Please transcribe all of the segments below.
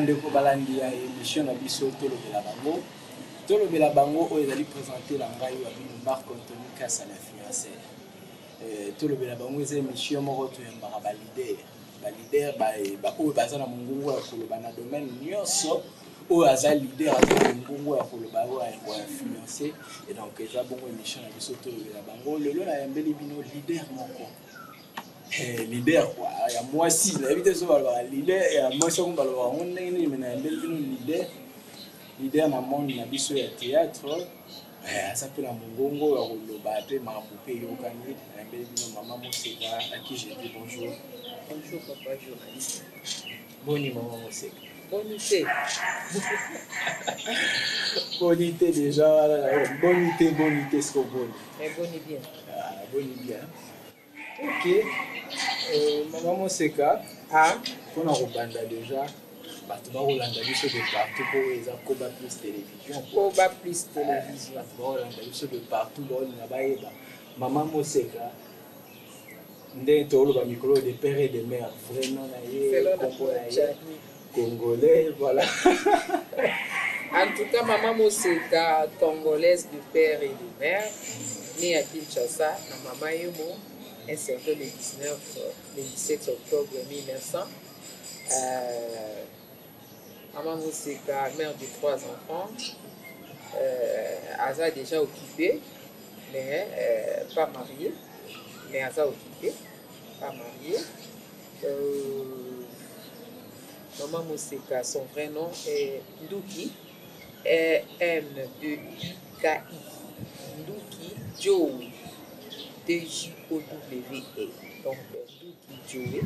Bandeko balandi ya émission na biso Tolobela bango, Tolobela bango oyo ezali présenté na ngai wa bino Marc Anthony Kasa, l'influenceur. Tolobela bango eza émission moko toyambaka baleader, baleader oyo baza na mongongo ya koloba na domaine nyonso. Oyo aza leader, aza na mongongo ya koloba, oyo koinfluence. Et donc eza bongo émission na biso Tolobela bango. Lelo nayambeli bino leader moko, leader quoi, ya mwasi. Nayebi te so balobaka leader ya mwasi yango balobaka yango ndenge nini, me nayambeli bino leader, leader na monde na biso ya théâtre. Aza mpe na mongongo ya koloba mpe makambo mpe eyokani. Nayambeli bino Mama Moseka, à qui je dis bonjour. Bonjour, papa journaliste. Boni, Mama Moseka? Boni te. Boni te déjà wana, boni te, boni te siko boni? Mais boni bien. Ah, boni bien, ok. Mama Moseka, ah. Mpona kobanda déjà, bato bakolanda biso de partout mpo oyo eza Koba Plus Télévision. Koba Plus Télévision. Bato bakolanda biso de partout, baolinga bayeba Mama Moseka, ndenge toloba mikolo, de père et de mère, vrai nom na ye, kombo na ye, congolais, voilà. En tout cas, Mama Moseka, congolaise de père et de mère, née à Kinshasa, na Mama Yemo, un certain le 19, le 17 octobre 1900. Maman Moseka, mère de trois enfants, aza déjà occupée, mais pas mariée, mais aza occupée, pas mariée. Maman Moseka, son vrai nom est Nduki, N-D-U-K-I. Nduki Joe, D-J-O-W-E. Donc, Nduki Joe.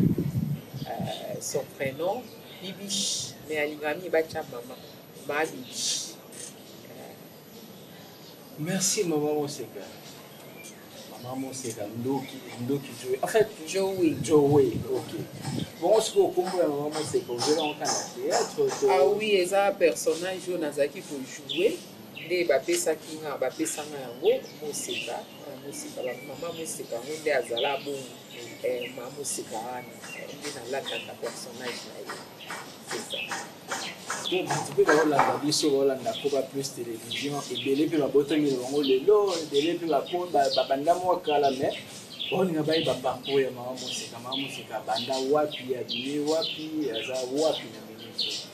Son prénom, Bibiche, mais alingami bacha mama, Ma Bibiche. Merci, Mama Moseka. Mama Moseka Ndoki, Ndoki Joe en fait. Joey. Joey, ok. Bongo sikoyo kombo ya Mama Moseka ozela ngo na théâtre to? Ah oui, eza personnage oyo nazalaki kojouer nde bapesaki nga, bapesanga yango Moseka. Moseka, Mama Moseka yango nde azala bongo. Mama Moseka wana nde nalataka personnage na ye, c'est ça. To bato mpe baolanda biso, baolanda Koba Plus Télévision, ebele mpe babotami na bango lelo, ebele mpe babanda mwa kala, mais baolinga bayeba parcours ya Mama Moseka. Mama Moseka abanda wapi, abimi wapi, aza wapi na minute?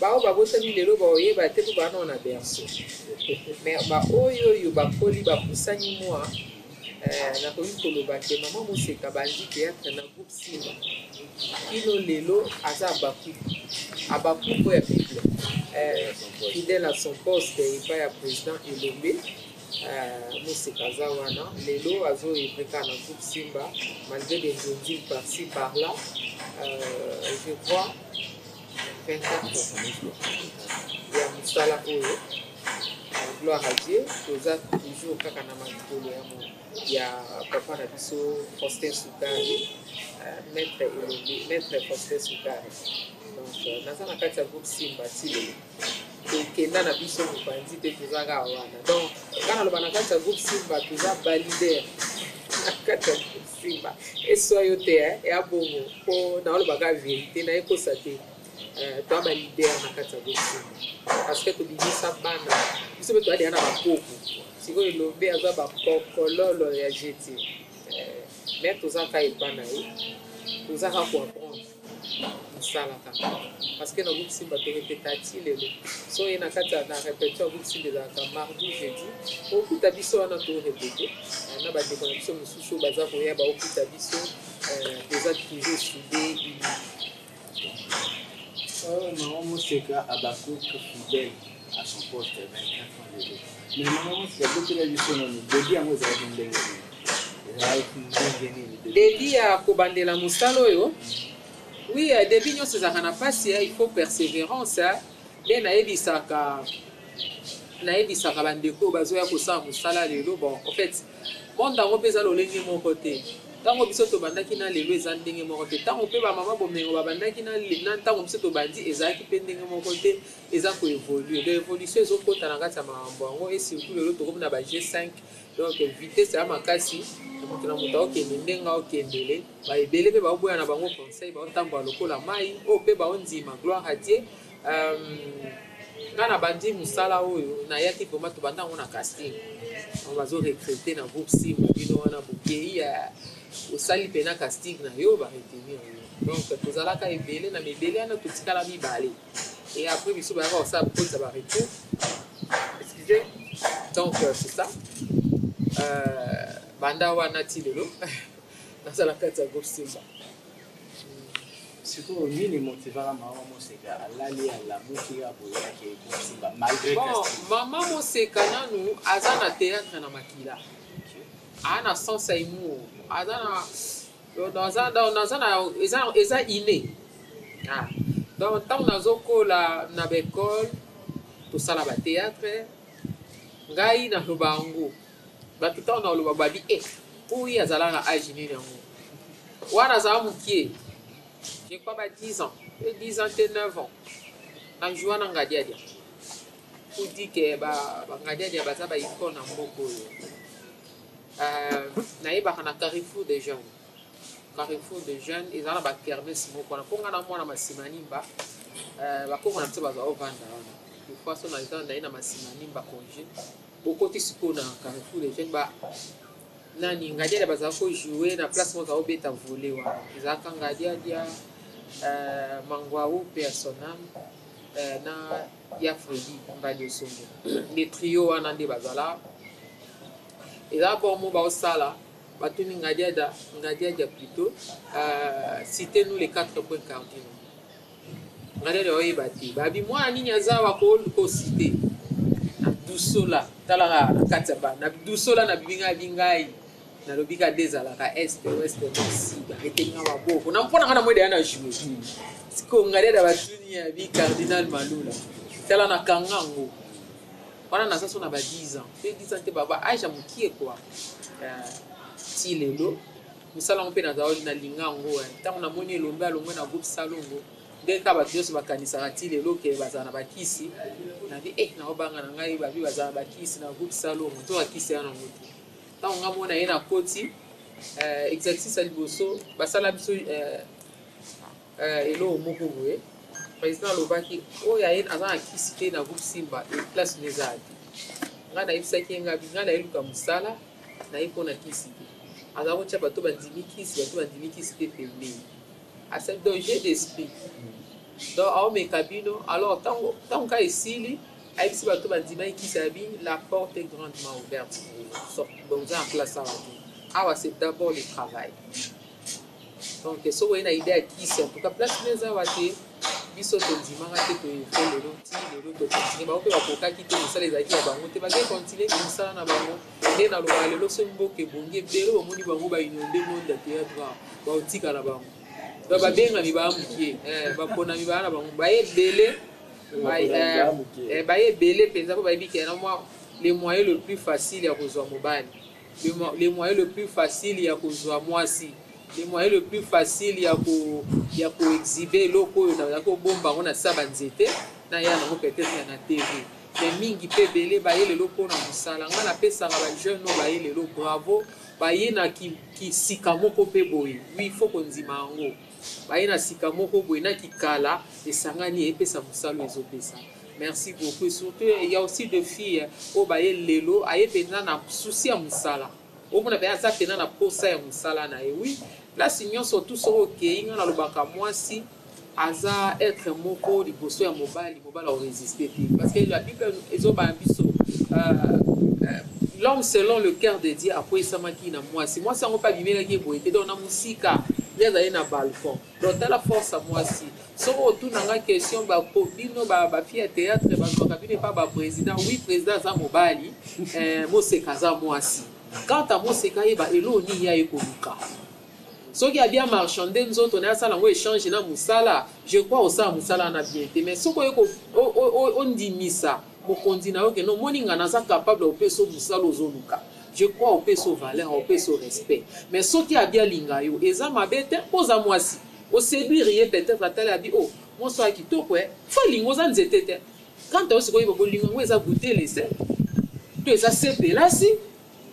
Bao babotami lelo baoyeba te mpo bana na berceau, mais baoyo oyo bakoli, bapusani mwa, nakoki koloba ke Mama Moseka bandi théâtre na groupe Simba kino lelo aza Abakuku, Abakuku ya Bible, fidèle à son poste epai ya président Elombe. Moseka aza wana lelo, azoœuvrer kaka na groupe Simba malgré des nzonzi par-ci par-là. Je crois 24 ans ya mosala oyo, gloire à Dieu. Toza toujours kaka na makolo ya papa na biso Faustin Sukari, maître Elombe, maître Faustin Sukari. Donc naza na kati ya groupe Simba ti lelo, tokenda na biso mopanzi te, toza kaka wana. Donc nga naloba na kati ya groupe Simba toza baleader na kati ya groupe Simba. Eswa yo te, ya bongo mpo naolobaka vérité, nayekosa te. Toa baleader na kati ya groupe Simba parce que tobimisa bana biso mpe toadeya na bakoko. Sikoyo Elombe aza bakokololo ya jeti, mais toza kaka epa na ye, toza kaka koapprendre mosala kaka parce que na groupe Simba torépéta ti lelo. So oye na kati na répétition ya groupe Simba, ezalaka mardi, jeudi, okuta biso wana torépété na bandeko na biso mosusu oyo baza koya, baokuta biso toza toujours soudé, uni. Mama Moseka, Abakouk fidèle à son poste, 24 ans lelo. Mais Mama Moseka, botela biso nanu début yango ezalaki ndenge nini? Ezalaki ndenge nini? Début ya kobandela mosala oyo? Oui, début nyonso ezalaka na mpasi, il faut persévérance. Nde nayebisaka bandeko oyo bazoya kosala mosala lelo. Bon, en fait, monde yango mpe eza lolenge moko te. Ntango biso tobandaki na lelo eza ndenge moko te. Ntango mpe bamama bomengo babandaki na ntango biso tobandi ezalaki mpe ndenge moko te. Eza koévoluer, donc évolution ezokota na kati ya makambo yango. Et surtout lelo tokomi na ba G5, donc vitesse ya makasi, moto na moto aokende ndenge aokendele. Baebele mpe baoboya na bango conseil, baotambola lokola mai oyo mpe baondima, gloire à Dieu. Nga na bandi mosala oyo, nayaki vraiment, tobanda yango na casting. Bazo recruter na groupe Simba, bino wana bokei, osali mpena casting na yo, baretenir yo. Donc tozalaka ebele na mibele wana, totikala mibale et après biso bayaka kosala kokotisa baretour, excusez. Donc c'est ça, banda wana ti lelo nazala kati ya groupe Simba. Sikoyo nini motivaka mama Moseka, alali alamuki kaka boye, ake groupe Simba malgré Bon, casting? Mama Moseka nanu aza na théâtre na makila, aa na sens ya humour, aza na aza na eza inné. Ah. Donc ntango nazokola na baekole, tosala bathéâtre. Ngai naloba yango, bato ntango naloba babi e oyo azalaka na age nini yango wana, azala mokie, je crois ba 10 ans pe 10 ans te, 9 ans, na joua na Ngadiadia. Pour dire que Bangadiadia baza baicone na mboka oyo. Nayebaka na Carrefour des Jeunes. Carrefour des Jeunes eza na bakermesse moko wana, mpo nga na mwana Masimanimba, bakoko na biso bazwa ovanda wana. Des fois so naza naye na Masimanimba congé, bokoti sikoyo na Carrefour des Jeunes, ba nani, Ngadiadia bazala kojoue na place moko, obeta volley wana. Ezalaka Ngadiadia, Mangwau mpe ya sonam na ya Fredi Mbali Osongo, le trio wana nde bazala. Eza bongo baosala, batuni Ngadiadia, Ngadiadia plutôt, citez nous les quatre points cardinaux. Ngadiadia oyeba te, babi mwana nini aza awa kociter na dusola. Talaka na kati ya bana na dusola na bibinga bingai, nalobi ka de ezalaka est, ouest, nord, sud. Baretenga maboko na mpona nga na mwede ya na joue. Sikoyo Ngadiadia batuni ya bi cardinal Malula, tala na kanga yango wana, naza so na ba 10 ans mpe 10 ans te, ba age ya mokie kua. Ti lelo mosala yango mpe nazala nalinga yango. Ntango namoni Elombe alongwe na groupe Salongo, nde kaka bato nyonso bakanisaka ti lelo ke bazala na bakisi. Nabi e naobanga na ngai, babi bazala na bakisi na groupe Salongo, to bakisi ya nango te. Ntango nga mona ye na koti exercice ya liboso basala biso, eloko moko boye, président alobaki oyo aye aza na kisi te na groupe Simba, place no eza te. Ngai nayebisaki ye, ngabi ngai nayeluka mosala, naye mpona kisi te. Aza kotia bato bandimi kisi, bato bandimi kisi te pembeni. Asali donc jeu d'esprit, donc aomeka bino. Alors ntango ka esili, ayebisi bato bandimaki kisi ya bini: la porte est grandement ouverte, donc oza na place awa te. Awa c'est d'abord le travail. Donc soki oye na idée ya kisi, en tout cas place no eza awa te. Biso tondimaka te, toefo lelo, ti lelo tocontinue. Bango mpe bakokaki te, mosala ezalaki ya bango te, bake continue mosala na bango. Nde nalobaka lelo, soki mboka ebongi, ebele bomoni bango bainonde monde ya théâtre, baotika na bango. Donc babengami baya mokie, baponami baya na bango, baye ebele, baye ebele mpenza, mpo bayebi ke na mwa le moyen le plus facile ya kozwa mobali, le moyen le plus facile ya kozwa mwasi, le moyen le plus facile ya koexhiber eloko oyo nazalaki kobomba yango na sa banzete na ya nango peut-être na TV. Mais mingi mpe ebele baye lelo mpona mosala. Ngai napesaka bajeune oyo baye lelo bravo, baye na kisika moko mpe boye. Oui, faut kondima yango, baye na sika moko boye na kikala esangani, epesa mosala oyo ezopesa. Merci beaucoup. Et surtout il y a aussi des filles oyo baye lelo, aye mpenza na souci ya mosala, omona mpe aza mpenza na posa ya mosala na ye. Oui, place nyonso tu soki okei, ngai nalobaka mwasi aza être moko liboso ya mobali, mobali akoresiste te, parce que la Bible ezobana biso l'homme selon le cœur de Dieu akweyisamaki na mwasi. Mwasi yango mpe abimelaki ye boye te, donc na mosika nde azali na balcon. Donc tala force ya mwasi. Soki otunanga question, bino bafille ya théâtre bazwaka bino epa baprésident. Oui, président aza mobali, Moseka aza mwasi. Quant à Moseka, yeba eloko nini ya ye koluka. Soki abia marchande nzoto na ye, asala yango échange na mosala, je crois osala mosala wana bien te. Mais soki oye ondimisa mokonzi na yo ke no omoni nga naza capable, opesa mosala ozoluka, je crois opesa valeur, opesa respect. Mais soki abi alinga yo, eza mabe te mpo oza mwasi, oséduire ye peut-être, atali abi o oh, mwasi oya kitoko e fo alinga, oza nzete te. Quant à yo sikoyo, oyeba bolingo yango eza goûter-laisser to eza sepelasi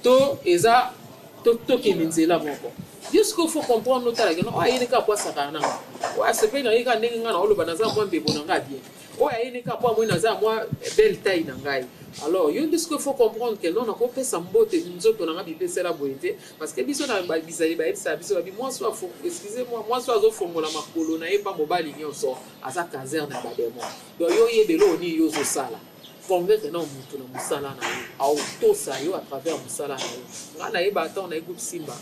to eza tokende nzela moko. Yo sikoyo faut comprendre, otalaki no ayini kaka po asakana nanga, oyo asepeli na ye kaka ndenge ngai na oloba naza mwa mbebo na nga bien. Oyo ayeni kaka mpo amoni naza ya mwa belle taille na ngai. Alors yo nde sikoyo faut comprendre que non, nakopesa mbote nzoto na ngai bipesela boye te, parce que biso na bizali bayebisaka biso babi mwasi oyo, excusez moi, mwasi oyo azofongola makolo na ye mpa mobali nyonso aza caserne ya badémon. Donc yo oyebela oyo nini yo ozosala, convaincre na motu na mosala na yo, aotosa yo à travers mosala na yo. Ngai nayeba, ntango naye groupe Simba,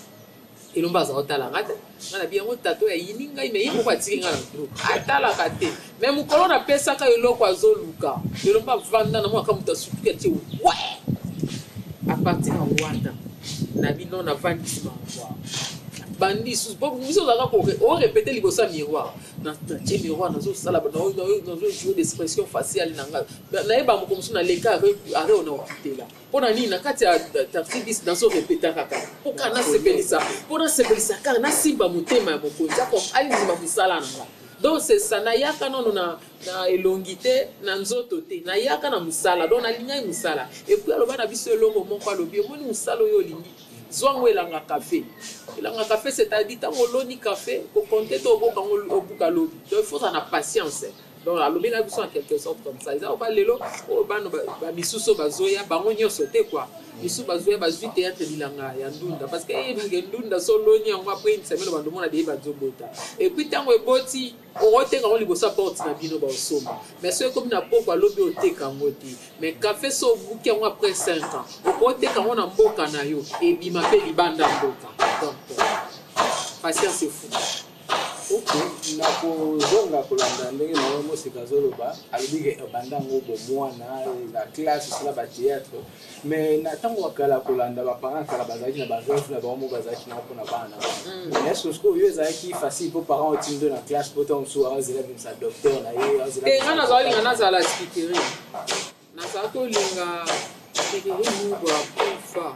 Elombe aza kotala nga te. Nga na biyango tato ayini ngai, mais ye moko atiki nga na groupe, atalaka te. Mais mokolo napesaka eloko azoluka, Elombe avanda na mwaka, moto asutuki, atie we. À partir ya wana na bino navandisi bango, bandi lisusu biso ozalaka orépéter liboso ya miroir. Natie miroir, nazosala, nazojouer d'expression faciale na ngai. Nayeba moko mosusu naleka are na okitela mpo na nini na kati ya taxi bis, nazorépéter kaka mpo kaka nasepelisa, mpo nasepelisa kaka, nasimba motema ya mokonzi alindima mosala na nga. Donc c'est ça, nayaka nano na elongi te, na nzoto te, nayaka na mosala. Donc nalingai mosala. Et puis aloba na biso elongo moko, alobi: omoni mosala oyo olingi, zwango elanga café. Elanga café, c'est-à-dire ntango oloni café, kocompter te oboka yango, obuka lobi. Donc il faut ozala na patience. Donc alobi na biso en quelque sorte comme ça. Eza oba lelo oyo bano bamisusu oyo bazoya, bango nyonso te quoi, misusu bazoya bazwi théâtre bilanga ya ndunda, parce que eyebike ndunda so oloni yango, après une semaine bando omona deye bazobota. Et puis ntango eboti, okoteka yango liboso ya porte na bino, baosomba. Mais so ekomi na poko, alobi oteka yango te. Mais café so obuki yango après 5 ans, okoteka yango na mboka na yo, ebima mpe libanda mboka. Donc patience efuta. Ok, nakozonga kolanda ndenge mama Moseka azoloba. Alobi ke ebanda yango bomwana na classe, osala bathéâtre. Mais na ntango ya kala, kolanda baparent kala, bazalaki na barêve na bango moko, bazalaki nango mpona bana na bango. Mais est ce que oyo ezalaki facile mpo parent otindo na classe, mpo ntango mosusu azela bimisa docteur na ye, azela? Te, nga nazala nazala speakerine, nazala tolinga speakerine moko akufa,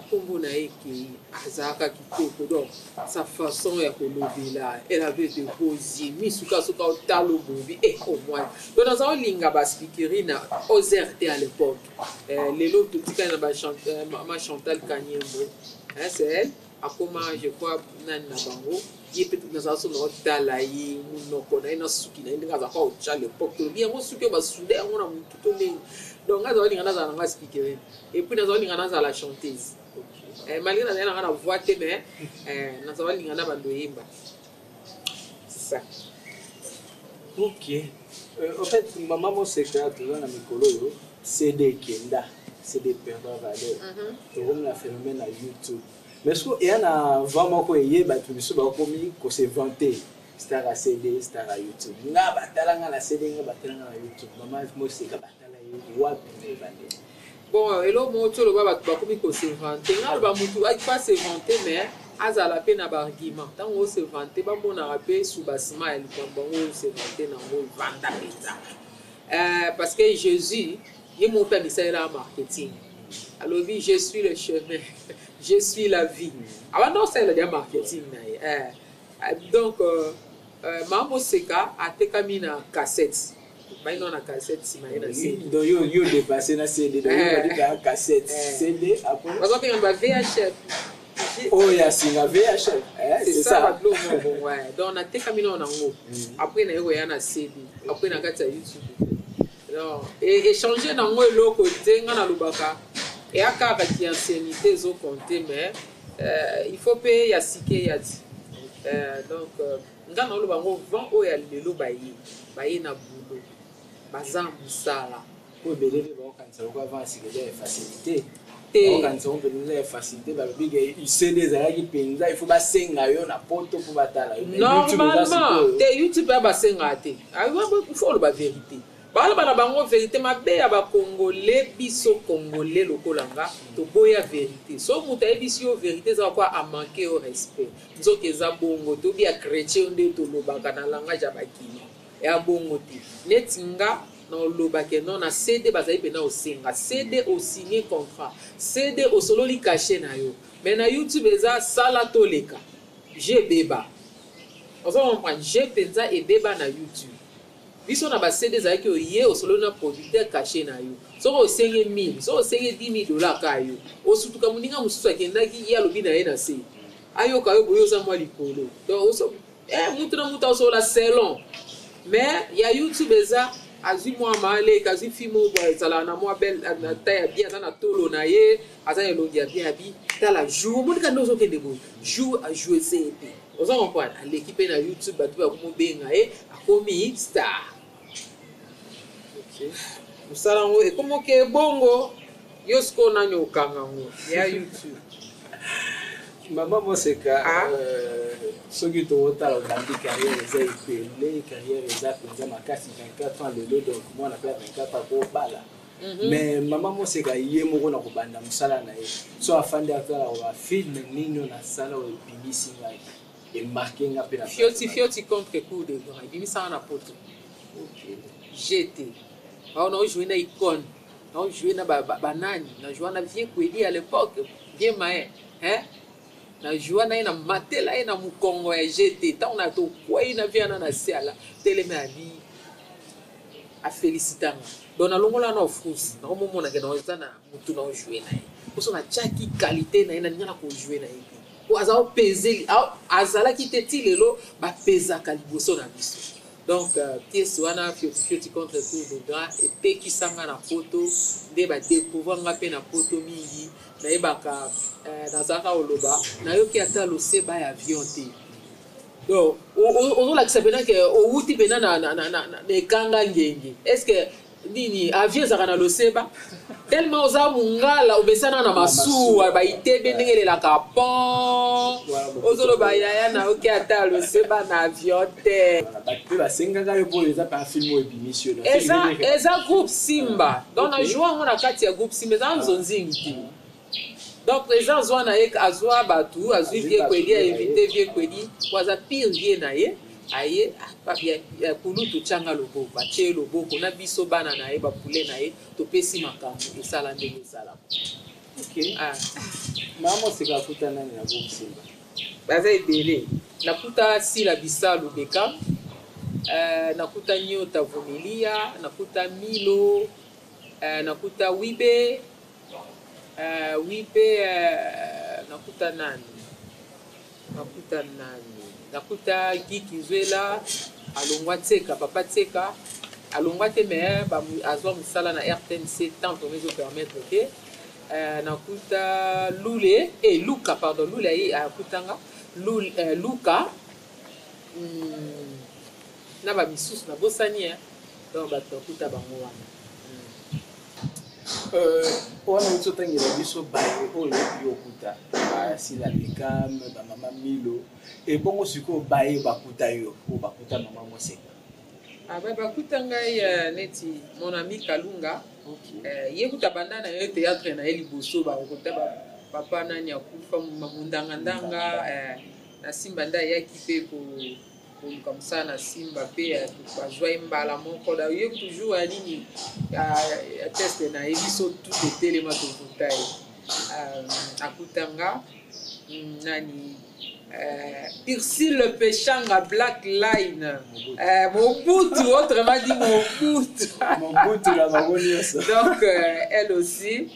nkombo na ye ekei, azalaka kitoko. Donc sa façon ya kolobela, elle avait de beaux yeux, misu kaka soki otala obobi e au moins. Donc naza olinga baspeakerine na Ozer te à l'époque. Lelo totikali na mama Chantal Kanyembo, c'est elle akoma, je crois, nani na bango. Ye mpe nazala so na otala ye, monoko na ye na suki na ye, ndenge azalaka otya l'époque, tolobi yango suki oyo basude yango na motu to ndenge. Donc nga azala olinga nazala nanga speakerine, et puis nazala olinga nazala chanteuse, malgré nazali nanga na voix te, mais nazala olinga na bando oyemba, c'est ça. Ok, en fait, mama Moseka, toza na mikolo oyo CD ekenda, CD perdre valeur, tokomi na phénomène na YouTube. Mais soki eya na vent moko eye, bato misu bakomi kose vanter: star ya CD, star ya YouTube. Nga batala nga na CD, nga batala nga na YouTube. Mama Moseka, batala ye wapi na ebandeli? Bon, eloko moko ti oloba, bato bakomi kose vanter. Nga aloba motu pas se vanter, mais azala mpe na baargument. Ntango ose vanter, bamonaka mpe soubassement ya likambo yango ose vanter nango, evanda mpenza, parce que Jésus ye moko mpe amisalelaka marketing. Alobi: "Je suis le chemin, je suis la vie." Abanda osalela dia marketing na ye. Donc mama Moseka atekami na cassette, baino na cassette, nsima ye na CD. Donc yo dépassé na CD, donc yo badi cassette, CD après. Bazobenga ba VHF. Oyo ya singa VHF. C'est ça, babilo moko, ouais. Donc natekami nao nango, après naye koya na CD, après na kati ya YouTube. Donc échange nango eloko te. Nga nalobaka eya kaka ki anciennité ezocompter, mais il faut mpe ya sike ya ti. Donc nga naoloba yango, vent oyo ya lelo, baye na boulot, baza mosala. Po ebele mpe bakokanisa lokola vent ya sika eza ya facilité. Te. Bakokanisa ngo mpenza ya facilité. Balobi ke CD ezalaki mpenza il faut basenga yo na poto mpo batala yo. Normalement te, YouTube ya basengaka te. Il faut oloba vérité, baloba na bango vérité mabe ya bakongole. Biso Congolais lokola nga, toboya vérité. So moto ayebisi yo vérité, eza kwa amanquer yo respect. Nzoka eza bongo, tobi ya chrétien nde tolobaka na langage ya bakino, ya bongo te. Neti nga na olobake non, na CD bazali mpena osenga CD, osigne contrat CD, osololi cachet na yo. Mais na YouTube eza sala toleka je ebeba, oza comprendre, je mpenza ebeba na YouTube. Biso na baCD ezalaki oye, osololi na producteur cachet na yo, soki osenge 1000, soki osenge 10 000 dollar ka yo osutuka. Moninga mosusu akendaki, ye alobi na ye na se ayoka yo boye, oza mwa likolo. Donc mutu na mutu asolola selon. Mais ya YouTube eza Azwi mwa maleka, azwi fille moko boye, azalaka na mwa belle na taille ya bien, aza na tolo na ye, aza na elongi ya bien, abi tala jour omoni kaka nde ozokende boye, jour ajoue se ye mpe oza comprendre, aleki mpe na YouTube, bato bakomobenga ye, akomi star. Mosala yango ekomi oke bongo, yo sikoyo nani okanga yango ya YouTube? Mama Moseka, Ah. Soki tokotala, obandi carrière, eza ebele, carrière eza mpenza makasi, 24 ans lelo, donc mwana mpe ya 24 akobala. Mais mama Moseka ye moko, na kobanda mosala na ye, so afandi atala bafilm nini oyo nasala oyo ebimisi ngai, emarquer nga mpe na Fioti Fioti contre cour de grand ebimisaka na poto. Gt bao naojoue na icône, naojoue na banani, najoua na vieux Kwedi à l'époque, vieux Main, hein? Najoua na ye, na matela ye na mokongo ya gt. Ntango na tokwei na vie wana na se, ala telemi, abi afélicitanga. Donc nalongola na ofruse, nakomomonake na eza na motu na ojoue na ye, poso natiaki qualité na ye, nalinga na kojoue na ye te, po aza opese, azalaki te ti lelo bapezaka liboso na biso. Donc pièce wana Fioti Fioti contre cour de grand etekisanga na poto, nde badécouvrir nga mpe na poto mingi. Nayebaka nazalaka koloba nayoki ata loseba ya avion te. Donc ozolakisa mpena ke owuti mpena na ekanga ngenge. Est ce que nini, avion ezalaka na loseba? Tellement oza mongala, obesana na masuwa baitebe ndenge elelaka pon, ozoloba yaya nayoki ata loseba na avion te. Bato mpe basengaka yo mpo eza mpe film oyo ebimisi yo. Eza groupe Simba, donc na joue yango na kati ya groupe Simba, eza nzonzingi te. Donc président azwa na ye, azwa bato, azwi vieux Kwedi, ainvité vieux Kwedi po aza pire vieux na ye. Aye kulutu, tyanga loboko, atie loboko na biso bana na ye, bapule na ye, topesi makambo esala ndenge esalaka. Ok, mama Moseka akuta nani na groupe Simba? Baza ebele. Nakuta Sila Bisalu Bekam, nakuta Nyota Vumilia, nakuta Milo, nakuta Wibe, Wibe, nakuta nani, nakuta nani, nakuta Giki Zwela, alongwa Tseka, papa Tseka alongwa te, mais azwa mosala na RTNC, tant vraiment ezopermettre te. Nakuta Lule, Luka, pardon, Lule aye akutanga Lule, Luka, na bamisusu nabosani. Donc bato nakuta bango wana. Wana outi otangela biso baye oyo yo okuta, basila Bekam, bamama Milo, ebongo sikoyo baye bakuta yo, oyo bakuta mama Moseka? Ah, bakuta ngai neti mon ami Kalunga. Ye kuta banda na ye théâtre na ye liboso, bakota papa nani akufa, Mundangandanga, na Simba nde ayaki mpe koluka mosala na Simba mpe bazwa ye mbala moko. Da ye toujours ya nini ya test na ye, biso tout etelema, tovuta ye. Akutanga nani, Ursule Peshanga, Black Line, Mobutu, autrement dit Mobutu. Mobutu na bango nyonso. Donc elle aussi.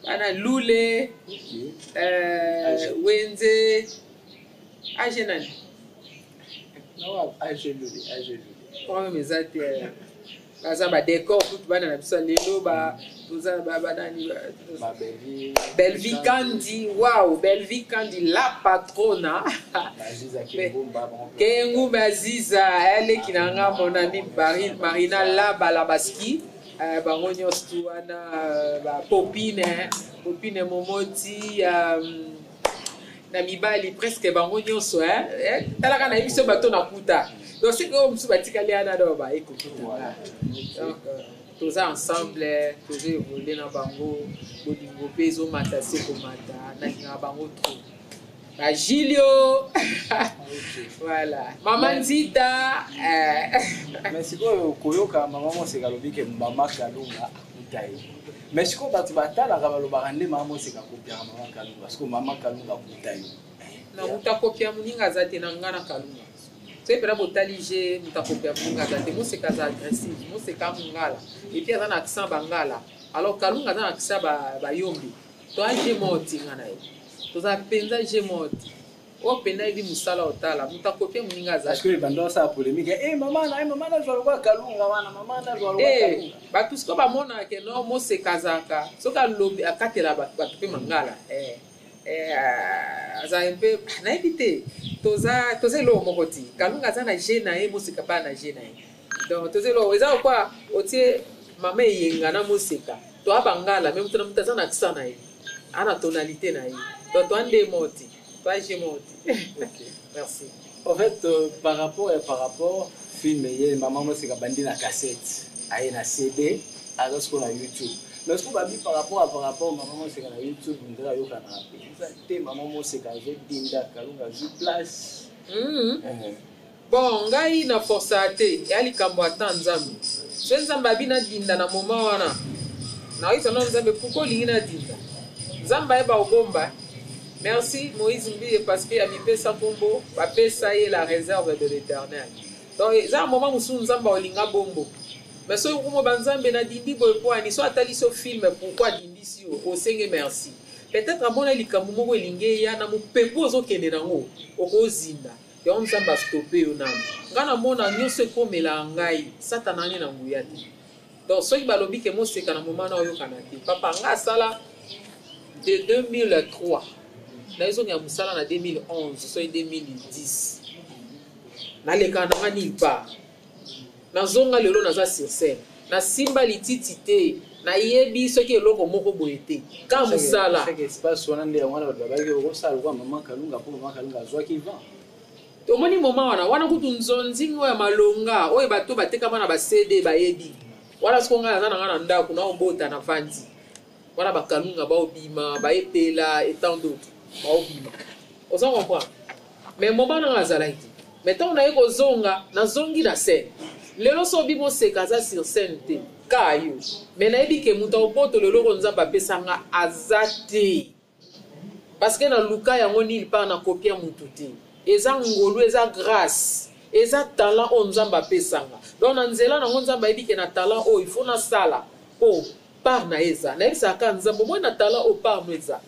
Bana Lule, Wenze, age nani? Non, age Lule, age Lule. Problème eza te, baza badécor kutu bana na biso ya lelo, toza banani, Belvi Kandi, wow, Belvi Kandi la patrona, Kengumba Aziza, eleki na nga, mon ami Marina Labalabaski, bango nyonso tu wana, bapopine, Popine Momoti, na mibali presque bango nyonso. Talaka na ye biso bato nakuta, donc soki oyo mosusu batikali wana, do bayekokuta. Donc toza ensemble, tozo évolue na bango, bolingo mpe ezomata se komata, nalingaka bango trop, bagilio, voilà, mama Nzita. Mais sikoyo koyoka mama Moseka alobi ke mama Kalunga akuta ye, mais sikoyo bato batalaka, balobaka nde mama Moseka akopiaka mama Kalunga. Sikoyo mama Kalunga akuta yo? Na moto akopia moninga aza te na nga na Kalunga. Soki mpena botali je, moto akopia moninga aza te. Moseka aza agressive, Moseka mongala, et puis aza na accent bangala, alors Kalunga aza na accent bayombi. Toa je moko tinga na ye, toza mpenza je moko te. Oyo mpenza ayebi mosala otala moto akopie moninga aza. Parce que bando osala polémique, eh mama na, eh mama nazwa lokola Kalunga wana, mama nazwa lokola Kalunga. Bato sikoyo bamonaka ke no Moseka azalaka soki alobi akatela bato mpe mangala, azalaka mpe nayebi te. Toza eloko moko ti Kalunga aza na je na ye, Moseka mpe na je na ye. Donc toza eloko eza lokwa otie mama Eyenga na Moseka, toa bangala, me moto na moto aza na accent na ye, aza na tonalité na ye. Donc toa nde mo ti toa je mo ti. Merci. En fait, par rapport film ye mama Moseka bandi na cassette, aye na CD, aza sikoyo na YouTube. Mais sikoyo babi par rapport mama Moseka na YouTube, ndenge ayokanaka mpenza te, mama Moseka azodinda, Kalunga azwi place. Bon, ngai na forsa te, eya likambo ata Nzambe. So Nzambe abi nadinda na moma wana, nayoyisa no Nzambe pourquoi olingi nadinda. Nzambe ayeba kobomba. Merci Moïse Mbiye, parce que amipesa nkombo bapesa ye la réserve de l'Éternel. Donc eza moment mosusu Nzambe aolinga bombo, mais soki okoma banzambe nadindi boye po ani so atali so film pourquoi adindisi yo, osenge merci. Peut-être amona likambo moko elingi eya na mopepe, ozokende nango, okozinda yango, Nzambe astope yo nano. Ngai namona nyonso ekomela ngai, Satana ani na nguya te. Donc soki balobi ke Moseka na moma na oyokana te, papa ngai asala de 2003, nazongi ya mosala na 2011, soki 2010 nalekaka na nga nulle part. Nazonga lelo, naza sur scène, nasimba lititi te, nayebi soki eloko moko boye te, ka mosala. Chaque espace wana nde yango wana bato babaki okosala lokola mama Kalunga, mpo mama Kalunga azwaki vent. Tomoni moma wana wana kutu nzonzingo ya malonga oyo bato batekama na baCD bayebi wana. Siko ngai naza na ngai na ndako, naobota na vandi wana, bakalunga baobima, baepela et tant d'autres baobima, oza comprendre. Mais moma nanga azalaki te, mais ntango naye kozonga, nazongi na scène lelo. So obi Moseka aza sur scène te ka yo, mais nayebi ke moto akobotola eloko Nzambe apesanga aza te, parce que naluka yango nulle part, nakopia mutu te. Eza ngolu, eza grâce, eza talent oyo Nzambe apesanga. Donc na nzela nango Nzambe ayebi ke na talent oyo il faut nasala po part na ye eza. Nayebisaka kaka Nzambe, omoi na talent oyo part no eza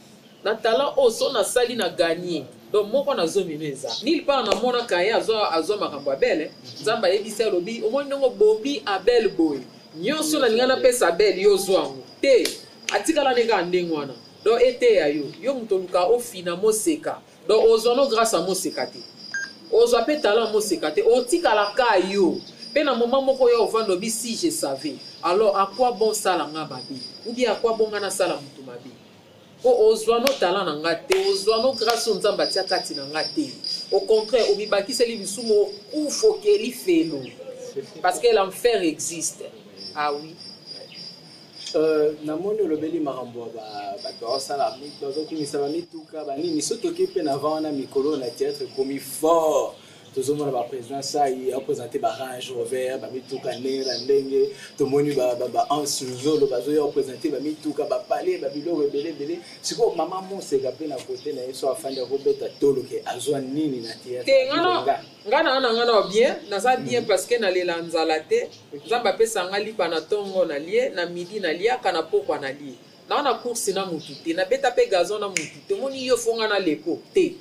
na talent oyo, so nasali na gagné. Donc moko nazomino eza nulle part. Namonaka ye azwa makambo Abel. Nzambe ayebisi, alobi: omoni ndenge obomi Abel boye, nyonso nalinga napesa Abel, yo ozwa yango te, atikala ne kaka ndenge wana. Donc eteya yo, yo moto oluka ofina Moseka. Donc ozwa no grâce ya Moseka te, ozwa mpe talent Moseka te, otikala ka yo mpe na moment moko yo ovanda obi: si je savais, alors à quoi bon sala nga mabe, ou bien à quoi bon nga nasala motu mabe? Mpo ozwa no talent na nga te, ozwa no grâce oyo Nzambe atia kati na nga te. Au contraire, omibakiseli lisumu, okufa, okeli felo, parce que l'enfer existe, ah oui. Namoni olobeli makambo ya bato baosala, bazokumisa bamituka banini. So toki mpe na vent wana, mikolo na théâtre ekomi fort, tozomona baprésident sai apresente baRange Rover, bamituka ndenge na ndenge. Tomoni baanse Luzolo bazoya kopresente bamituka, bapale, babiloko ebele ebele. Sikoyo mama Moseka mpe na kote na ye, so afandi akobeta toloke, azwa nini na théâtre? Te, nga na bien, naza bien, parce que nalela nzala te. Nzambe apesa nga lipa na ntongo, nalie, na midi naliaka, na pokwa nalie. Naa na course na mutu te, nabeta mpe gazon na mutu te. Omoni yo fonga na leko te.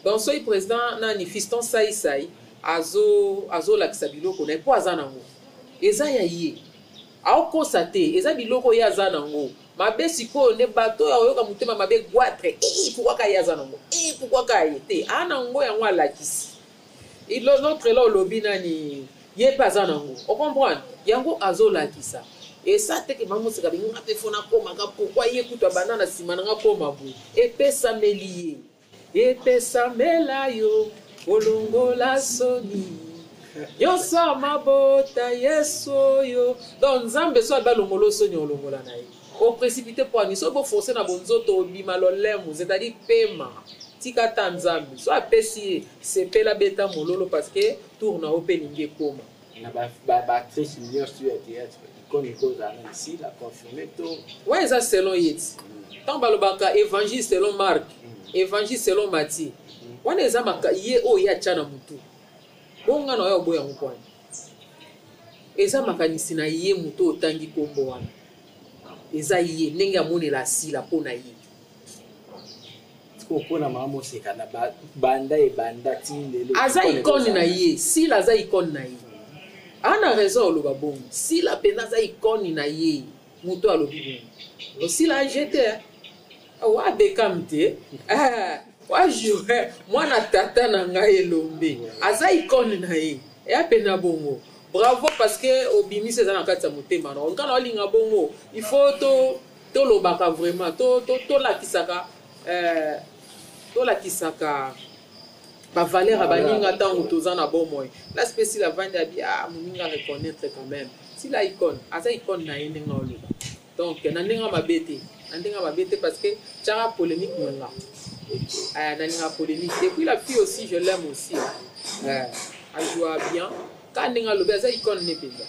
Donc soki président nani Fiston Saisai azolakisa biloko na ye, mpo aza nango, eza ya ye, aokosa te, eza biloko ye aza nango. Mabe sikoyo nde bato oyo akoyoka motema mabe, goitre, pourquoi ka ye aza nango, pourquoi ka ye te aa nango, yango alakisi. L'autre là olobi nani, ye mpe aza nango, ocomprendre, yango azolakisa. Esa teke mamoseka binga mpe fo nakomaka, pourquoi ye kutu abanda na nsima nanga koma boye? Epesameli ye, epesamela yo kolongola soni nyonso mabota Yesu oyo. Donc Nzambe so abi alongola soni, olongola na ye. Oprécipité mpo ani? Soki boforce na bonzoto, obima lolemo, c'est-à-dire pema, tika ta Nzambe. So apesi ye, sepela, beta mololo, parce que tour na yo mpe elingi ekoma. Na baactrice nyonso ya théâtre, icône ekozala na Sila confirmé to? Wana eza selon ye ti. Ntango balobaka évangile selon Marc, évangile selon Matthieu, wana eza ye oyo ye atya na motu. Bonga na oyo oboya yango kwani eza makanisi na ye. Motu otangi nkombo wana, eza ye ndenge amonela asila mpo na ye. Mpona Mama Moseka, na banda ebanda ti lelo. Aza icône na ye. Sila aza icône na ye. Ana raison oloba bongo. Sila mpenza aza icône na ye. Moto alobi bongo, osila age te, wa Bekam te, wa joue mwana tata na ngai Elombe aza icône na ye. Eya mpena bongo. Bravo, parce que obimisi eza na kati ya motema na nga na olinga bongo. Il faut to tolobaka vraiment, tolakisaka tolakisaka bavaleur ya baninga ntango toza na bomoi. Place mpe Sila avandi, abi ah, moninga reconnaître quand même Sila icône, aza icône na ye ndenge oloba. Donc na ndenge mabe te, na ndenge mabe te, parce que tiaka polémique monga, nalinga polémique. Et puis la fille aussi, je l'aime aussi, ajoua bien ka ndenge alobi, aza icône ne mpenza.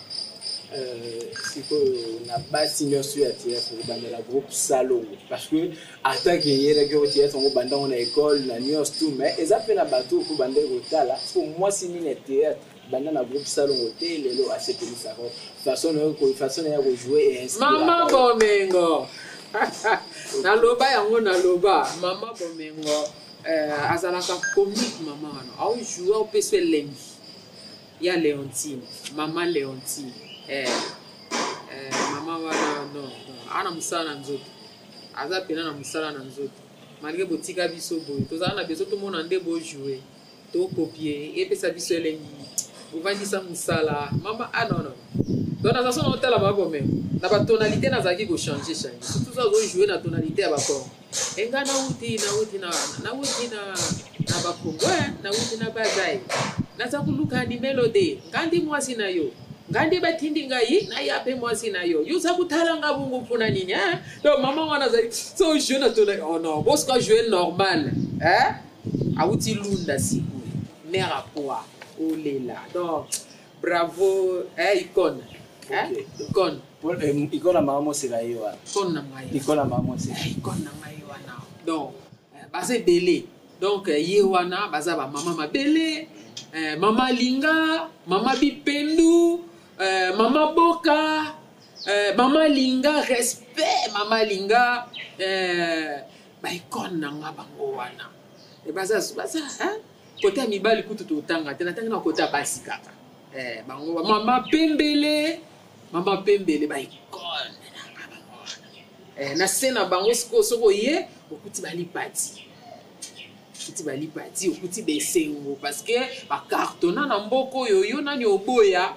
Sikoyo na basi nyonso ya théâtre, kobandela groupe Salongo, parce que atake eyelaki o théâtre yango bandango na école na nyonso tout, mais eza mpe na bato oyo bandaki kotala. Siko mwasi nini ya théâtre banda na groupe Salongo te lelo asepelisaka façon na ya kojouer? Mama Bomengo, naloba yango, naloba Mama Bomengo azalaka comique. Mama wana aojoue, opesa elengi ya Léontine, Mama Léontine. Mama wana, non, non, ana mosala na nzoto, aza pena na mosala na nzoto. Malgré botika biso boye, tozala na besoin tomona nde bojoue, tokopie, epesa biso elengi. Bovandisa mosala mama. Ah non, non, donc naza so na otala mama Bomengo na batonalité, nazalaki kochange change, surtout so azojoue na tonalité ya bakongo. Enga nauti na bakongo, nauti na bazai, naza koluka nimelo de nga ndi mwasi na yo, nga nde batindi ngai naya mpe mwasi na yo, yo oza kotala nga bongo mpona nini, hein? Donc mama wana azali so joue na tona. Oh non, bosika joue normal, hein? Awuti Lunda sikoyo, mare apoa olela. Donc bravo, eh, icône, eh? Okay. Icône. Icône na Mama Moseka ye wana. Icône na ngai. Icône na Mama Moseka. Icône na ngai wana. Donc baza ebele. Donc ye wana, baza bamama mabele, mama Linga, mama Bipendu, mama Boka, mama Linga, respect mama Linga, baicône na nga bango wana. Baza hein? Kote ya mibali kutu totanga te, natangi na kote ya basi kaka. Bango mama Pembele, mama Pembele, baicône na nga bango wana. Na se na bango sikoyo, soki oye okuti balipati, okuti balipati, okuti besengo, parce que bacartonna na mboka oyo. Yo nani oboya?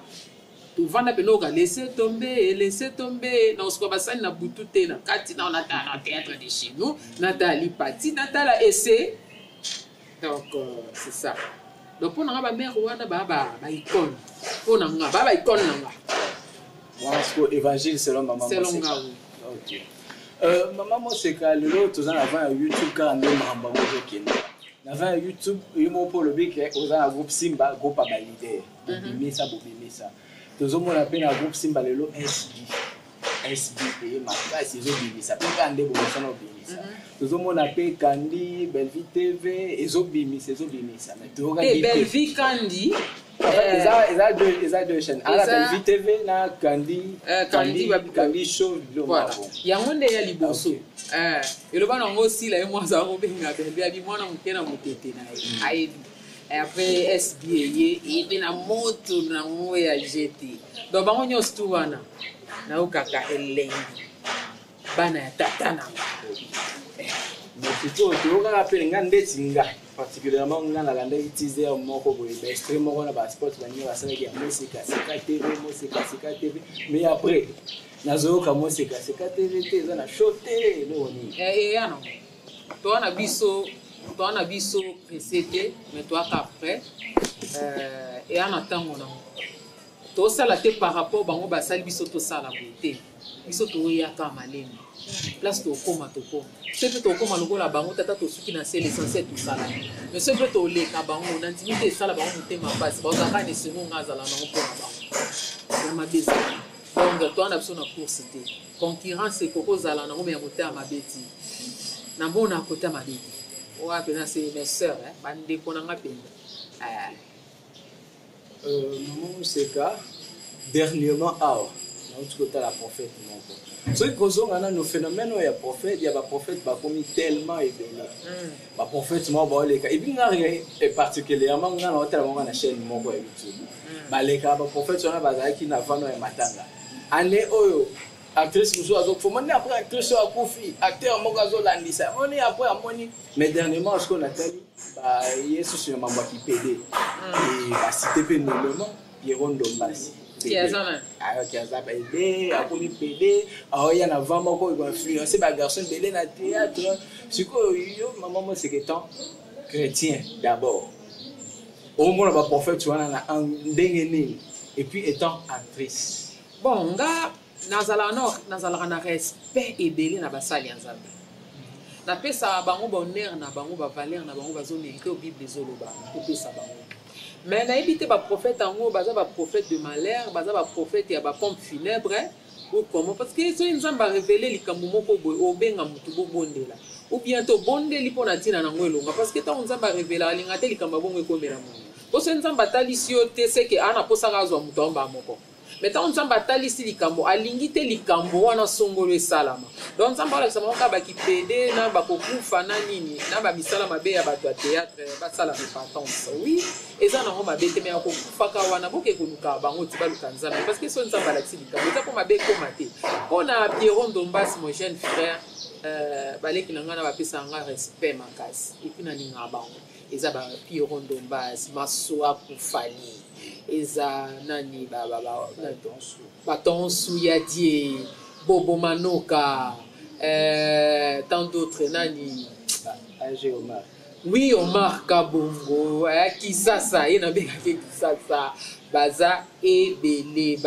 Tovanda pene oyoka "Laisse tomber, laisse tomber" na osuka basali na butu te na kati na natala na théâtre de chez nous, natala lipati, natala ese. Donc c'est ça. Donc mpo na nga, bamare wana baa baicône mpo na nga, baa baicône na nga. Wana sikoyo évangile selon Mama Selon Moseka. nga, oui. Ok. Mama Moseka, lelo toza na vent ya YouTube kaka nde makambo yango ezokende na vent ya YouTube. Yo moko mpo olobi ke oza na groupe Simba, groupe ya baleader, bobimisa bobimisa. Tozomona mpe na groupe Simba lelo SB, SB eye makasi, ezobimisa mpe kaka nde bomesana obimisa. Tozomona mpe Kandi, Belvi TV ezobimisa, ezobimisa, mais toyokaki te Belvi Kandi. En fait, eza deux chaînes. Ala Belvi TV na Kandi. Kandi. Kandi Show biloko. Voilà. Bon. Yango nde ya liboso. Eloba nango osila ye mwa aza kobenga Belvi, abi mwana moke na motete na ye ayebi. Après SB eye, eye mpe na moto nango ya gt. Donc bango nyonso tu wana nayokaka elengi, bana ya tata na nga. Mais sikoyo toyokaka mpe nga ndeti nga particulièrement, nga nalandaki teaser moko boye, baextrait moko na basport baninga basalaki ya Moseka Seka TV, Moseka Seka TV, mais après nazoyoka Moseka Seka TV te, eza na show te, eloko nini? Eya nango, toa na biso pressé te, mais toaka après. Eya na ntango nango, tosala te par rapport bango basali, biso tosala boye te. Biso toyaka malembe, place tokóma, tokóma. So mpe tokóma lokola bango, tata tosuki na se. L'essentiel tosala, mais so mpe toleka bango, na ndimi te esala bango motema mpasi, bazalaka na esengo. Nga azala nango mpona bango ya mabe ezala. Donc toa na biso na course te, concurrence ekoki ozala nango, me ya motema mabe ti namona kota mabe te. Oyo mpena c'est mes sœurs, bandeko na nga mpenza. Mama Moseka, dernièrement awa Nauti kotala prophète moko. Soki kozonga nano phénomène oyo ya prophète, ya baprophète bakomi tellement ebele. Baprophète moko baoleka, et puis nga particulièrement, nga naotala bango na chaîne moko ya YouTube. Balekaka baprophète wana, bazalaki na vano ya matanga. Année oyo, actrice mosusu azokufa, omoni, après actrice oyo akufi, acteur moko azolandisa, amoni, après amoni. Mais dernièrement, sikoyo natali baye susu ya mambo ya kipédé, bacité mpe nommément Pierrot Ndombasi. Ayoki aza pédé, akomi pédé, aoya na vent moko ekoinfluence bagarçon ebele na théâtre. Sikoyo yo, mama Moseka, étant chrétien d'abord, omona baprophète wana na ndenge nini? Et puis étant actrice? Bon, nga nazalaka na respect ebele na basali ya Nzambe. Napesaka bango bahonneur na bango, bavaleur na bango bazomérite, oyo Bible ezoloba topesa bango. Mais nayebi te, baprophète yango baza baprophète de malheur, baza baprophète ya bapompe funèbre ou comment? Parce que soki Nzambe arévéler likambo moko boye, obenga motu, bobondela, ou bien tobondeli mpo na ntina nango elonga. Parce que ntango Nzambe arévéler, alinga te likambo ya bongo ekomela moto. Po soki Nzambe atalisi yo te, seke aa na posaka azwa moto amba moko. Mais ntango Nzambe atalisi likambo, alingi te likambo wana songolo esalama. Donc Nzambe alakisa bango kaka bakipédé na bakokufa na nini na bamisala mabe ya bato ya théâtre, basala repentance. Oui, eza nango mabe te, mais ya kokufaka wana, boke koluka bango ti baluka Nzambe. Parce que so Nzambe alakisi likambo, eza mpo mabe ekóma te. Mpo na Pierrot Ndombasi, mon jeune frère, baleki na ngai na bapesaka ngai respect makasi, et puis nalingaka bango. Eza ba Pierrot Ndombasi, Maswaku Fali, eza nani, batonsu ya die Bobo Manoka, tant d'autres, nani. AG Omar. Oui, Omar Kabongo, Kisasa, ye nabengaki Kisasa. Baza ebele,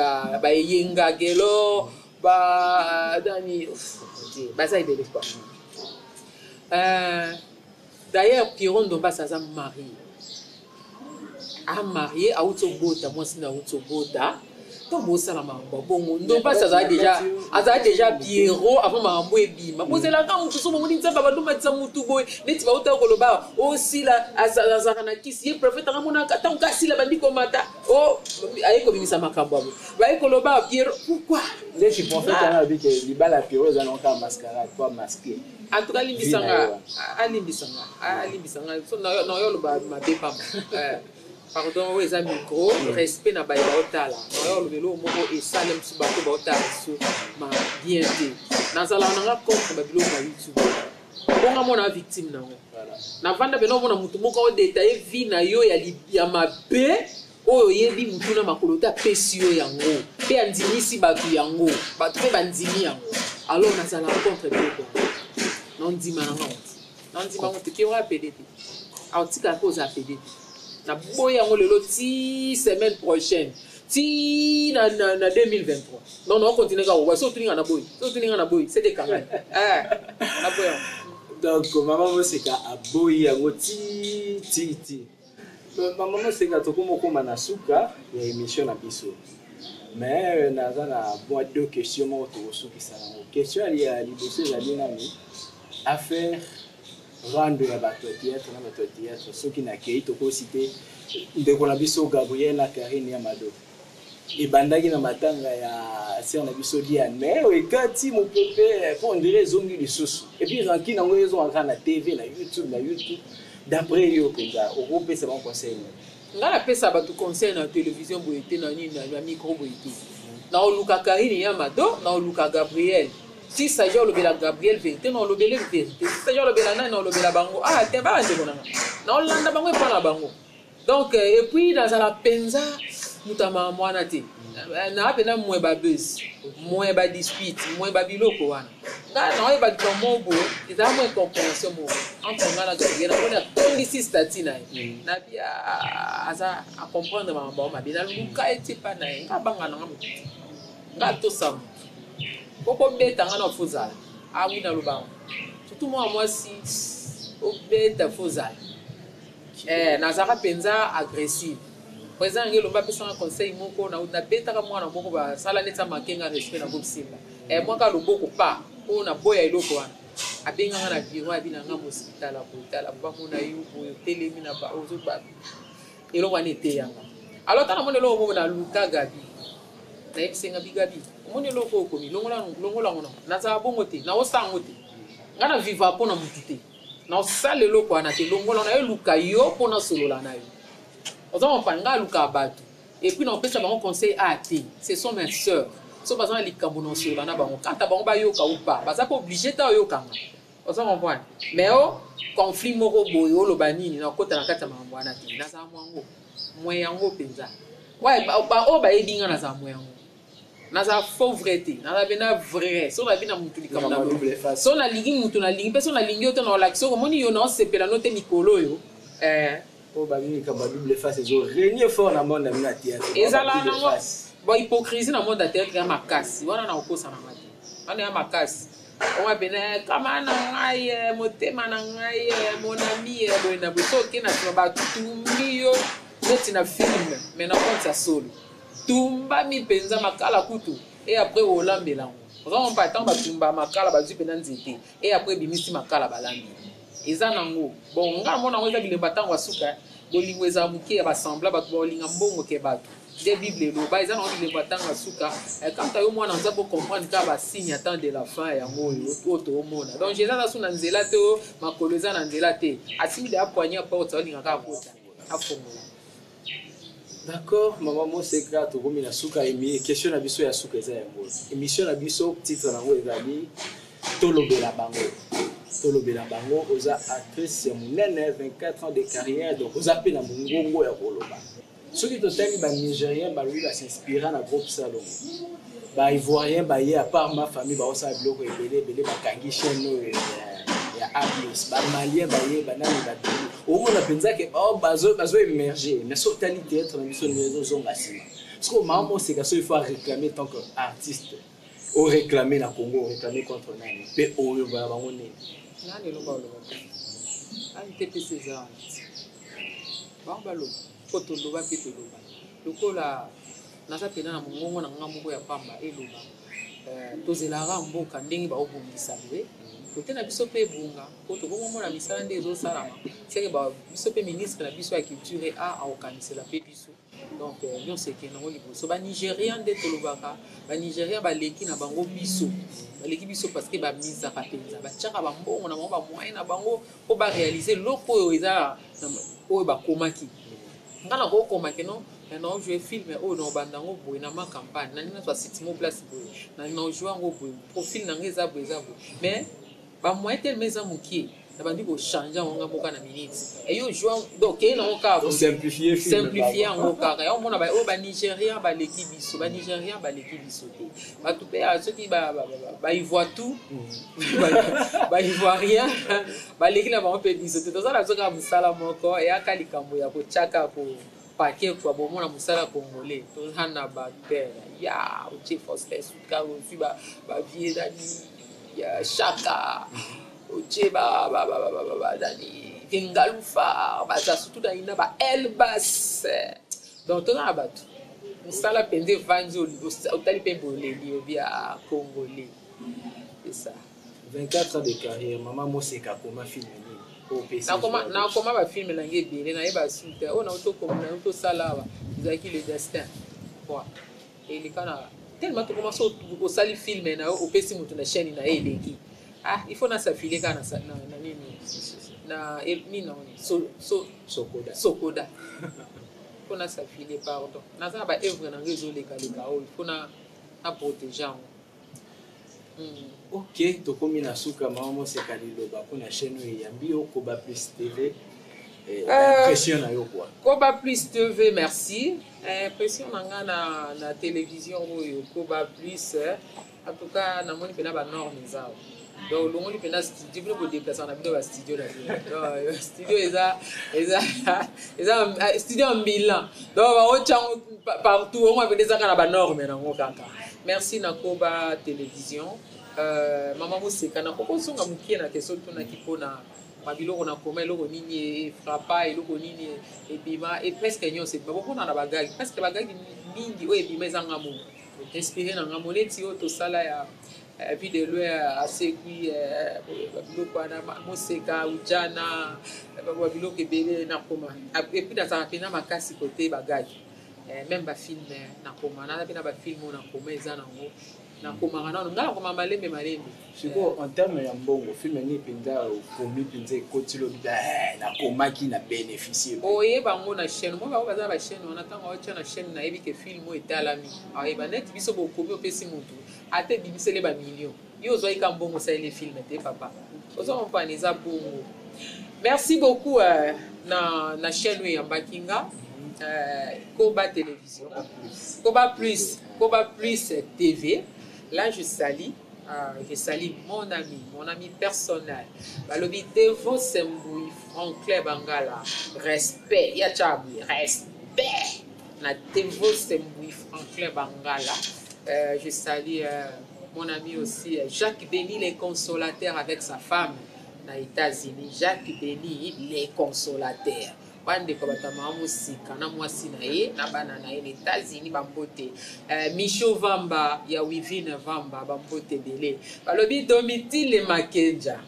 baeyenga gelo, ba nani, baza ebele quoi. D'ailleurs, Pierrot Ndombasi aza marié, amarié, awuti obota mwasi na awuti obota. To bosala makambo bongo, Ndombasi azala déjà Pierrot avant makambo ebima. Bozelaka motu so bomoni Nzambe abandomatisa motu boye, neti bauta koloba osila azalaka na kisi ye prophète anga monaka ntango kasila bandi komata o aye kobimisa makambo abo baye koloba Pierrot. Pourquoi? Ndeti prophète wana alobi ke libala ya Pierrot eza nango kaka mascarade po masqué. En tout cas, alimbisanga, alimbisanga, alimbisanga. So nayo oloba mabe pamba, pardon. Oyo eza micro, respect na baye baotala. Nayo oloba eloko moko esale mosusu, bato baotala biso ma bien te. Nazalaka nanga contre babiloko ya YouTube. Bonga mona victime nango, navanda pena omona motu moko aodétailler vie na yo ya mabe oyo oyebi mutu na makolo te, apesi yo yango mpe andimisi bato yango, bato mpe bandimi yango. Alors nazalaka contre biloko yango, nandima nango te, nandima yango te. Pierrot apédé te, aotikala mpe oza pédé te. Naboyi yango lelo ti semaine prochaine, ti na 2023. Non, naocontinue kaka koboya. So otuninga na boyi, so otuninga na boyi, sete ekangani, naboyi yango. Donc mama Moseka aboyi yango ti ti ti. Mama Moseka, tokoma okóma na suka ya émission na biso, mais naza na mwa deux questions moko tokosukisa yango. Question ya liboso ezali nani, affaire rando ya bato ya théâtre na bato ya théâtre. Soki nakei, tokosi te, ndeko na biso Gabriel na Karine ya Mado, ebandaki na matanga ya sœur na biso Diane, mais oyo ekati mopepe mpo on dirait ezongi lisusu, et puis rancune yango ezonga kaka na TV, na YouTube, na YouTube. D'après yo mpenza, okopesa bango conseil nini? Ngai napesa bato conseil na télévision boye te, na nini, na micro boye te. Naoluka Karine ya Mado, naoluka Gabriel. Si s'agit olobela Gabriel vérité, na olobele vérité. Si s'agit olobela nani, na olobela bango. Ah te, baa ndeko nanga, naolanda bango epa na bango. Donc et puis nazala mpenza moto ya makambo wana te. Naa mpena mwe babuzz, mwe badispute, mwe babiloko wana. Ngai naoyeba likambo moko boye, ezala mwa incompréhension moko entre ngai na Gabriel. Namoni atondisi statut na ye, nabi aza acomprendre makambo yango mabe. Naluka eti epa na ye. Ngai abanga nanga motu te, ngai atosa motu. Poko beta ngai na fozala awi, naloba yango. Surtout mwana mwasi, obeta fozala. Nazalaka mpenza agressive. Président yango elomba apesanga conseil moko. Nabetaka mwana moko, basala neti amakenga respect na gosimba mwaka loboko pa oyo naboya eloko wana. Abenganga na bureau, abi na nga mosiki, tala boye, tala bamona yo boye, otelemi na ozoba eloko wana eteyanga. Alors tala, mona eloko moko, naluka Gabi, nayebisenga bi Gabi. Omoni eloko oyo okomi, longola longola yango nango. Nazala bongo te, naosala yango te. Nga na viva mpo na mutu te. Naosala eloko wana te, longola na yo, luka yo mpo nasolola na yo. Oza comprendre? Nga alukaka bato. Et puis naopesa bango conseil a te. Ce sont mes sœurs. So baza na likambo na osolola na bango. Kanta bango bayoka ou pas, baza pas obligé ta oyokanga. Oza comprendre? Mais o conflit moko boye oloba nini nakota na kati ya makambo wana te. Nazala mwango. Mwe yango mpenza. Ouais, ba oyo bayebi nga nazala mwe yango. Nazala faux vrai te. Nazala mpenza vrai. So nayebi na mutu likambo na lobi. So nalingi mutu nalingi mpe so nalingi yo te na olakisa okomoni yo na osepela no te mikolo oyo. Eh. Oyo balingi likambo ya double face ezo régner fort na monde na bino ya théâtre. Ezala nango bon hypocrisie na monde ya théâtre ya makasi. Wana na kokosa na nga te. Wana ya makasi. Oyo pena kama na ngai eh, motema na ngai eh, mon ami eh, boye na boye. So oke na nsima batumbi yo neti na film mais na compte ya solo. Tumbami mpenza makala kutu et après olambela yango. Oza kompa ntango batumba makala bazwi mpenza nzete et après ebimisi makala balambi. Eza nango bon nga namona yango eza bilembo ya ntango ya suka. Bolingo ezala moke ya basembla bato baolinga mbongo ke bato nde Bible eloba eza nango bilembo ya ntango ya suka. Kanta yo mwana Nzambe ocomprendre kaka basigne ya temps de la fin yango oyo oyo toomona. Donc Jésus aza su na nzela te, oyo makolo eza na nzela te, asimbi deya poignée ya porte, aolinga kaka kota afongola. D'accord, maman Moseka, tokomi na suka emi question na biso ya suka eza yango. Émission na biso titre nango ezali tolobela bango. Tolobela bango oza actrice ya monene 24 ans de carrière donc oza pe na mongongo ya koloba. Soki totali ba Nigériens balobi ba s'inspira na groupe Salongo. Ba Ivoiriens baye à part ma famille baosala biloko ebele ebele bakangi chaîne oyo ya Abios. Ba Maliens baye banani babimi. Omona mpenza ke oh, bazo bazo émerger mais soki otali théâtre na biso ndenge ezozonga nsima. Sikoyo mama Moseka so il faut réclamer tant que artiste. O réclamer na Congo, o réclamer contre nani? Pe oyo ba bango nini? Nani eloko oloba te? Ani te pesa eza wana. Bango baloba po toloba mpe toloba lokola naza mpena na mongongo na nga moko ya pamba eloba tozelaka mboka ndenge baobongisa boye kote na biso mpe ebonga po tokomomona misala nde ezosalama seke biso mpe ministre na biso ya culture a akokanisela mpe biso. Donc nyonso ekende yango liboso. Ba Nigerian nde tolobaka, ba Nigerian baleki na bango biso, baleki biso parce que bamisaka mpenza, batiaka bambongo na bango, bamoyen na bango mpo barealize eloko oyo eza oyo bakomaki. Nga nakokoma ke non, na ojoue film oyo na obanda yango boye na ma campagne, nalingi nazwa sitimo place boye, nalingi na ojoue yango boye, profil na nga eza boye eza boye, mais ba moyen tellement eza mokie nabandi kochange yango nga moka na minute eyo joie donc keye nango kaka simplifier simplifier yango kaka yango mona oyo ba Nigérian baleki biso, ba Nigérian baleki biso te, bato mpe soki ba Ivoire tout ba Ivoirien baleki na bango mpe biso te. Toza na biso kaka mosala moko eyaka likambo ya kotiaka ko pake kwa bomona mosala congolais toza na baacteur ya otie Faustin Suka ozwi bavie nani ya Chaka otie nani Kengalufa baza surtout na ina ba Elbas. Donc toza na bato mosala mpenza evandi otali mpe boleli obi ya congolais, c'est ça. 24 ans de carrière, maman Moseka akoma film nini? Nakoma bafilme na ngai ebele, nayeba su te oyo nautokoma nautosala awa ezalaki Le Destin quoi eleka na tellement tokoma so osali filme na yo opesi moto na chaîne na ye eleki. Ah, il faut nasafile kaka na nini na nini nango so, Sokoda. Sokoda mpo nasafile, pardon, naza na baœuvre na ngai ezolekaleka oyo il faut na protéger yango. Ok, tokomi na suka. Mama Moseka, liloba mpona chaîne oyo eyambi yo, Koba Plus TV, impression na yo quoi? Koba Plus TV, merci. Impression na nga na télévision oyo Koba Plus, en tout cas namoni mpena banorme eza awa. Donc olongoli mpena studio, bino bodeplacer na bino bastudio na bino. Donc studio eza studio ambulant, donc baotyango partout ongo mpena ezaka na banorme nango kaka. Merci na Koba Télévision. Mama Moseka, nakokozonga mokie na question otunaki mpona babiloko nakoma, eloko nini efrapa, eloko nini ebima. E presque nyonso ebima, bomona na bagagi, presque bagagi mingi oyo ebima eza nga moko inspiré na nga mo, neti oyo tosala ya Vie de Loin asekwi babiloko wana, Moseka ujana, babiloko ebele nakoma. Et puis nazalaka mpena makasi kote bagagi, même bafilme nakoma, naza mpe na bafilme oyo nakoma eza nango. Nakomaka nano, ngai nakoma malembe malembe. Sikoyo en terme ya mbongo, film nini mpenza okomi mpenza ekoti lobi eh, nakomaki na bénéficie? Oyeba yango na chaîne mo, bango baza na bachaîne wana. Ntango aotya na chaîne, nayebi ke film oyo etalami, ayeba neti biso bokomi. Opesi motu ata ebimiseli bamillion, yo ozwaki ka mbongo, osaleli film te, papa, oza comprendre? Eza bongo. Merci beaucoup na chaîne oyo eyambaki nga, Koba Télévision, Koba Plus, Koba Plus TV. Là je salue mon ami personnel, balobi Devo Sembui Franklin Bangala. Respect ya Tchabi, respect na Devo Sembui Franklin Bangala. Je salue mon ami aussi Jacques Denis les Consolateurs avec sa femme na États-Unis. Jacques Denis les Consolateurs, bandeko bato ya mama mosika na mwasi na ye na bana na ye na États-Unis, bambote. Micho Vamba ya Wivine Vamba, bambote ebele. Balobi Domitile Makenja,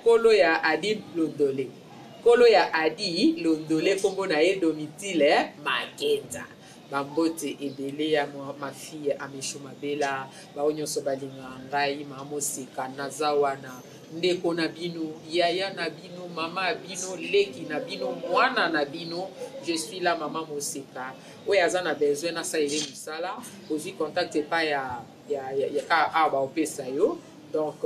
kolo ya Adi Londole, kolo ya Adi Londole, nkombo na ye Domitile Makenja. Bambote ebele ya ma fille Amisho Mabela. Bao nyonso balingaka ngai mama mosika, naza wana, ndeko na bino, yaya na bino, mama ya bino, leki na bino, mwana na bino. Je suis là, mama moseka. Oyo aza na besoin nasalele mosala, ozwi contact epai ya ka awa, baopesa yo. Donc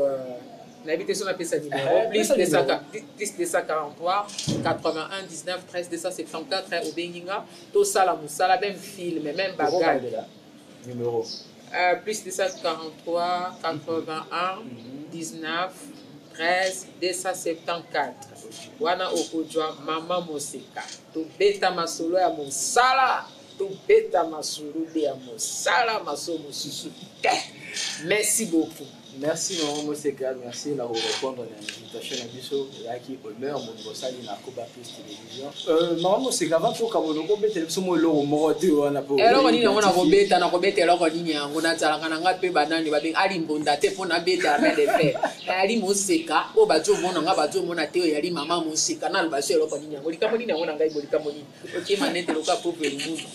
nayebi te so napesa numéro: plus 243 81 19 13 274. Obengi nga, tosala mosala, même film, même bagage. Numéro? Plus 243 81 19 13 274. Wana okozwa mama moseka, tobeta masolo ya mosala, tobeta masolo nde ya mosala, masolo mosusu te. Merci beaucoup. Merci mama Moseka, merci na korépondre na invitation na biso. Ezalaki honneur moto bosali na Koba Plus Télévision. Mama Moseka, avant tokabona, okobetela biso mo eloko moko te wana po Eloko nini yango nakobeta? Nakobeta eloko nini yango? Nazalaka na nga mpe banani babengi alimbonda te mpo nabeta main de fer. Nayali moseka oyo bazomona nga, bazomona te. Oyo yali mama moseka, naloba so eloko nini yango? Likambo nini yango na ngai? Bo likambo nini okema nete lokola pauvre lumumba?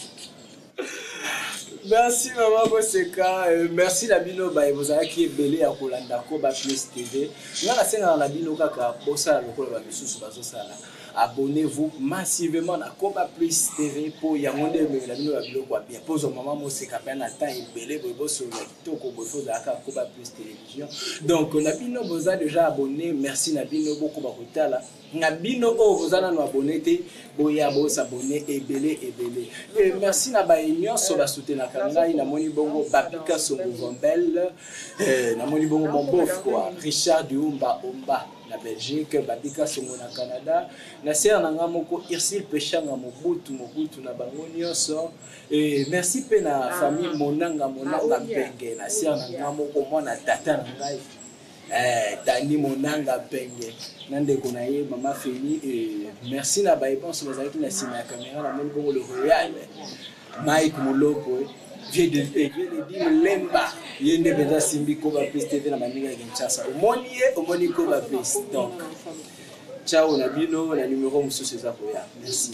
Merci mama Moseka. Merci na bino baye bozalaki ebele ya kolanda Koba Plus TV. Nga nasengaka na bino kaka bosala lokola bamisusu bazosala: abonnez-vous massivement na Koba Plus TV, mpo yango nde ememela bino babiloko ya bien. Mpo ozwa mama Moseka mpe na temps ebele boye, bosolola kitoko boye, fo ozalaka Koba Plus Télévision. Donc na bino boza déjà abonné, merci na bino, bokoba kotala. Na bino oyo boza nano abonné te, boya bosabonner ebele ebele. E merci na baye nyonso basoutenaka ngai. Namoni bongo Bapika Songo Vambel, namoni bongo mon beauf quoi, Richard Diumba Omba na Belgique, Babika Songo na Canada, na sere na ngai moko Irsil Peshanga Mobutu, Mobutu na bango nyonso. E merci mpe na famille Monanga, Monanga Mpenge, na sere na ngai moko, mwana tata na ngai, Tani Monanga Mpenge na ndeko na ye mama Feni. Merci na baye bonso bazalaki na nsima ya caméra. Namoni bongo le royal Mike Moloko, vieux de Lemba, ye nde mpenza asimbi Koba Plus TV na baninga ya Kinshasa. Omoni ye, omoni Koba Plus. Donc ciao na bino, na numero mosusu eza koya. Merci.